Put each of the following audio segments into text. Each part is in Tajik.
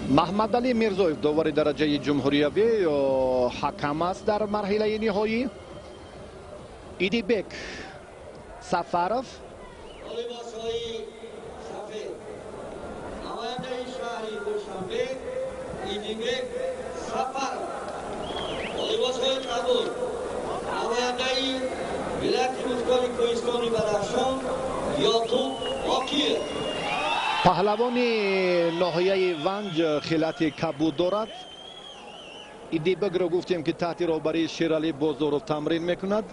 Маҳмадалӣ Мирзоев довари дараҷаи ҷумҳуриявӣ ҳакам аст дар марҳилаи ниҳоӣ. Идибек Сафаров, паҳлавони ноҳияи Ванҷ хилати кабуд дорад. Идибекро гуфтем, ки таҳти роҳбарии Шералӣ Бозоров тамрин мекунад.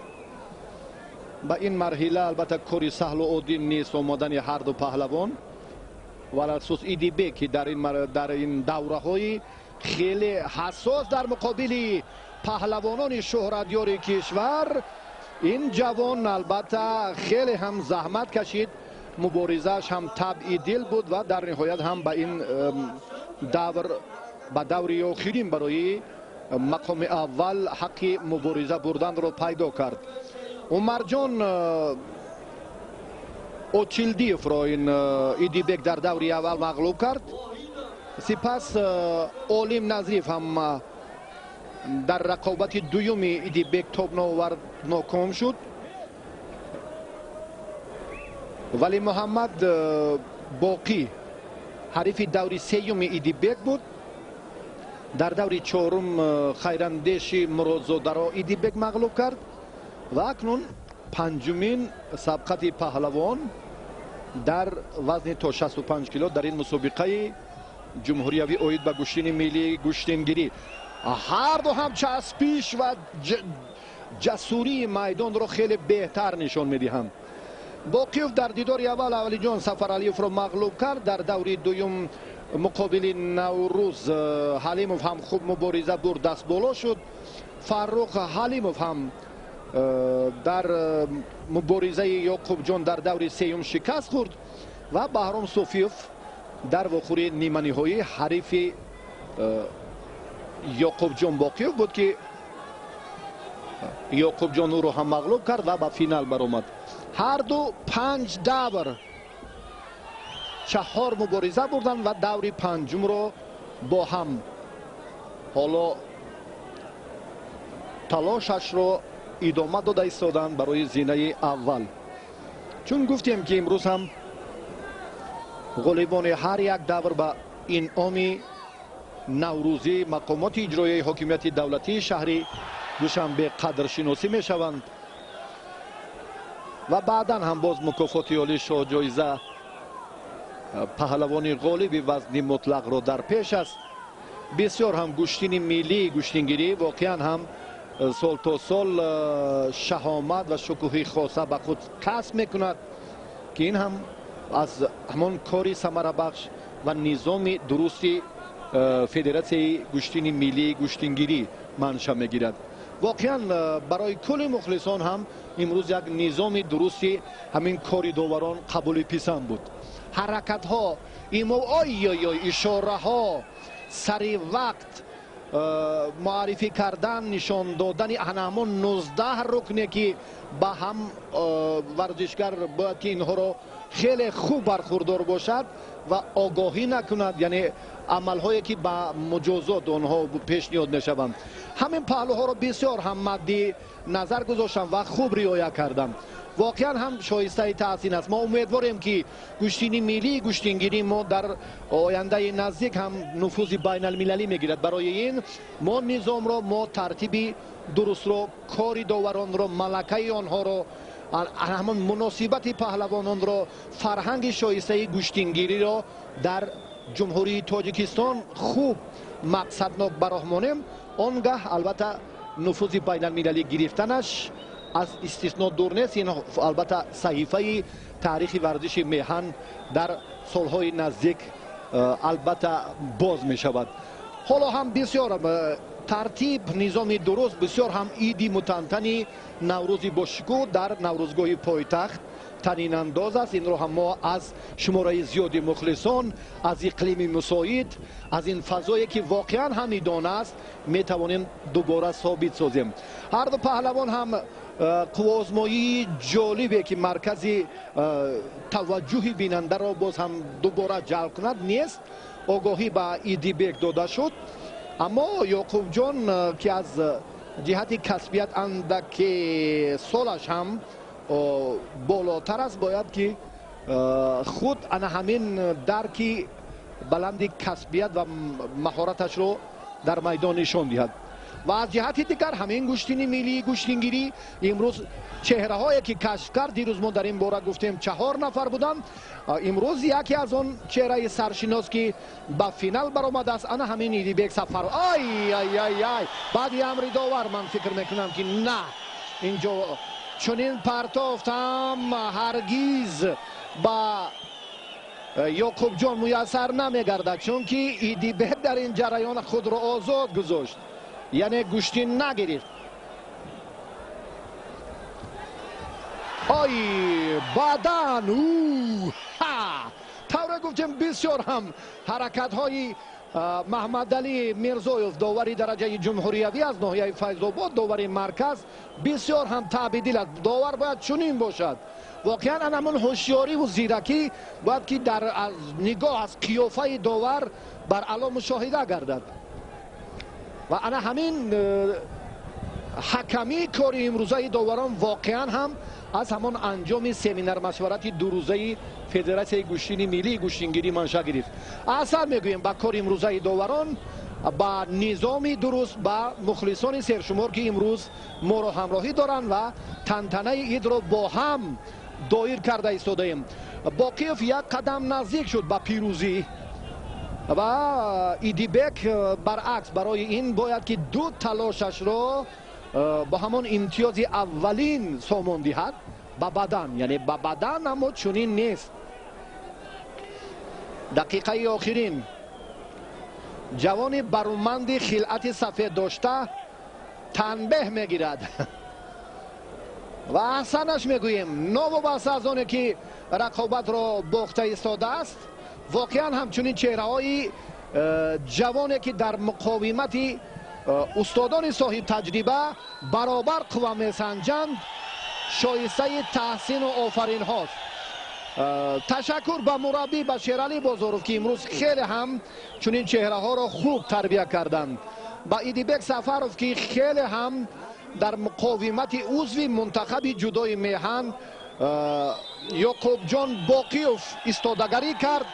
Ба ин марҳила албатта кори саҳлу оддӣ нест омадани ҳар ду паҳлавон, валахусус Идибек, ки дар ин давраҳои хеле ҳассос дар муқобили паҳлавонони шӯҳратёри кишвар ин ҷавон албатта хеле ҳам заҳмат кашид. Муборизааш ҳам табъи дил буд ва дар ниҳоят ҳам ба ин давр, ба даври охирин барои мақоми аввал ҳаққи мубориза бурданро пайдо кард. Умарҷон Очилдиевро ин Идибек дар даври аввал мағлуб кард. Сипас Олим Назриев ҳам дар рақобати дуюми Идибек тоб наовард, ноком шуд. Вале Муҳаммад Боқӣ ҳарифи даври сеюми Идибек буд. Дар даври чорум Хайрандеши Муродзодаро Идибек мағлуб кард ва акнун панҷумин сабқати паҳлавон дар вазни то 65 кило дар ин мусобиқаи ҷумҳуриявӣ оид ба гӯштини миллии гӯштингирӣ. Ҳар ду ҳам часпиш ва ҷасурии майдонро хеле беҳтар нишон медиҳанд. Боқиев дар дидори аввал Аввалиҷон Сафаралиевро мағлуб кард. Дар даври дуюм муқобили Наврӯз Ҳалимов ҳам хуб мубориза бурд, дастболо шуд. Фаррух Ҳалимов ҳам дар муборизаи Ёқубҷон дар даври сеюм шикаст хӯрд ва Баҳром Суфиев дар вохӯрии ниманиҳоӣ ҳарифи Ёқубҷон Боқиев буд, ки Ёқубҷон ӯро ҳам мағлуб кард ва ба финал баромад. Ҳар ду 5 давр 4 мубориза бурданд ва даври панҷумро бо ҳам ҳоло талошашро идома дода истоданд барои зинаи аввал. Чун гуфтем, ки имрӯз ҳам ғолибони ҳар як давр ба инъоми наврӯзӣ мақомоти иҷроияи ҳокимияти давлатии шаҳри Душанбе қадршиносӣ мешаванд ва баъдан ҳам боз мукофоти олии шоҳҷоиза паҳлавони ғолиби вазни мутлақро дар пеш аст. Бисёр ҳам гӯштини миллии гӯштингирӣ воқеан ҳам сол то сол шаҳомат ва шукӯҳи хоса ба худ касб мекунад, ки ин ҳам аз ҳамон кори самарабахш ва низоми дурусти федератсияи гӯштини миллии гӯштингирӣ манша мегирад. Воқеан барои кулли мухлисон ҳам имрӯз як низоми дурусти ҳамин кори доварон қабули писанд буд. Ҳаракатҳо, ой-ой-ой, ишораҳо, сари вақт муаррифӣ кардан, нишон додани ҳамон 19 рукне, ки ба ҳам варзишгар бояд ки инҳоро хеле хуб бархурдор бошад ва огоҳӣ накунад, яъне амалҳое ки ба муҷозот онҳо пешниҳод мешаванд. Ҳамин паҳлӯҳоро бисёр ҳам мадди назар гузоштам ва хуб риоя кардам. Воқеан ҳам шоистаи таҳсин аст. Мо умедворем, ки гӯштини миллии гӯштингирии мо дар ояндаи наздик ҳам нуфузи байналмилалӣ мегирад. Барои ин мо низомро, мо тартиби дурустро, кори доваронро, малакаи онҳоро, ҳамон муносибати паҳлавононро, фарҳанги шоистаи гӯштингириро дар ҷумҳурии Тоҷикистон хуб мақсаднок ба роҳ монем. Он гаҳ албатта нуфузи байналмилалӣ гирифтанаш аз истисно дур нест. Ин албатта саҳифаи таърихи варзиши меҳан дар солҳои наздик албатта боз мешавад. Ҳоло ҳам бисёр тартиб, низоми дуруст, бисёр ҳам иди мутантани наврӯзи бошукӯҳ дар наврӯзгоҳи пойтахт танинандоз аст. Инро ҳам мо аз шумораи зиёди мухлисон, аз иқлими мусоид, аз ин фазое ки воқеан ҳам идона аст, метавонем дубора собит созем. Ҳар ду паҳлавон ҳам Қувваозмоии ҷолибе, ки маркази таваҷҷӯҳи бинандаро боз ҳам дубора ҷалб кунад, нест. Огоҳӣ ба Идибек дода шуд, аммо Ёқубҷон, ки аз ҷиҳати касбият андаке солаш ҳам болотар аст, бояд ки худ ана ҳамин дарки баланди касбият ва маҳораташро дар майдон нишон диҳад. Ва аз ҷиҳати дигар ҳамин гӯштини миллии гӯштингирӣ имрӯз чеҳраҳое ки кашф кард, дирӯз мо дар ин бора гуфтем, 4 нафар буданд. Имрӯз яке аз он чеҳраи саршинос, ки ба финал баромадааст, ана ҳамин Идибек Сафаров. Ай ай ай ай, баъди амри довар ман фикр мекунам, ки на, инҷо чунин партофтам ҳаргиз ба Ёқубҷон муяссар намегардад, чунки Идибек дар ин ҷараён худро озод гузошт, яъне гӯштин нагирифт. Ой, баъдан ха, тавре гуфтем, бисёр ҳам ҳаракатҳои Маҳмадалӣ Мирзоев, довари дараҷаи ҷумҳуриявӣ аз ноҳияи Файзобод, довари марказ, бисёр ҳам таъбидил аст. Довар бояд чунин бошад. Воқеан анамун ҳушёриву зиракӣ бояд, ки дар нигоҳ аз қиёфаи довар бар ало мушоҳида гардад. Ва ана ҳамин ҳакамии кори имрӯзаи доварон воқеан ҳам аз ҳамон анҷоми семинар машварати дурӯзаи Федератсияи гӯштини миллии гӯштингирӣ манша гирифт. Аҳсан мегӯем ба кори имрӯзаи доварон, ба низоми дуруст, ба мухлисони сершумор, ки имрӯз моро ҳамроҳӣ доранд ва тантанаи идро бо ҳам доир карда истодаем. Боқиев як қадам наздик шуд ба пирӯзӣ ва Идибек баръакс. Барои ин бояд ки ду талошашро бо ҳамон имтиёзи аввалин сомон диҳад ба бадан, яъне ба бадан, аммо чунин нест. Дақиқаи охирин ҷавони баруманди хилъати сафед дошта танбеҳ мегирад ва аҳсанаш мегӯем, новобаста аз оне ки рақобатро бохта истодааст. Воқеан ҳамчунин чеҳраҳои ҷавоне, ки дар муқовимати устодони соҳибтаҷриба баробар қувва месанҷанд, шоистаи таҳсину офаринҳост. Ташаккур ба мураббӣ, ба Шералӣ Бозоров, ки имрӯз хеле ҳам чунин чеҳраҳоро хуб тарбия карданд, ба Идибек Сафаров, ки хеле ҳам дар муқовимати узви мунтахаби ҷудои меҳан Ёқубҷон Боқиев истодагарӣ кард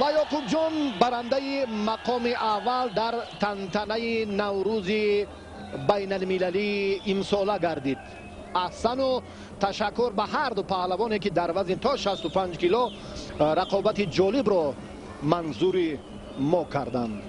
ва Ёқубҷон барандаи мақоми аввал дар тантанаи Наврӯзи байналмилалии имсола гардид. Аҳсану ташаккур ба ҳар ду паҳлавоне, ки дар вазни то 65 кило рақобати ҷолибро манзури мо карданд.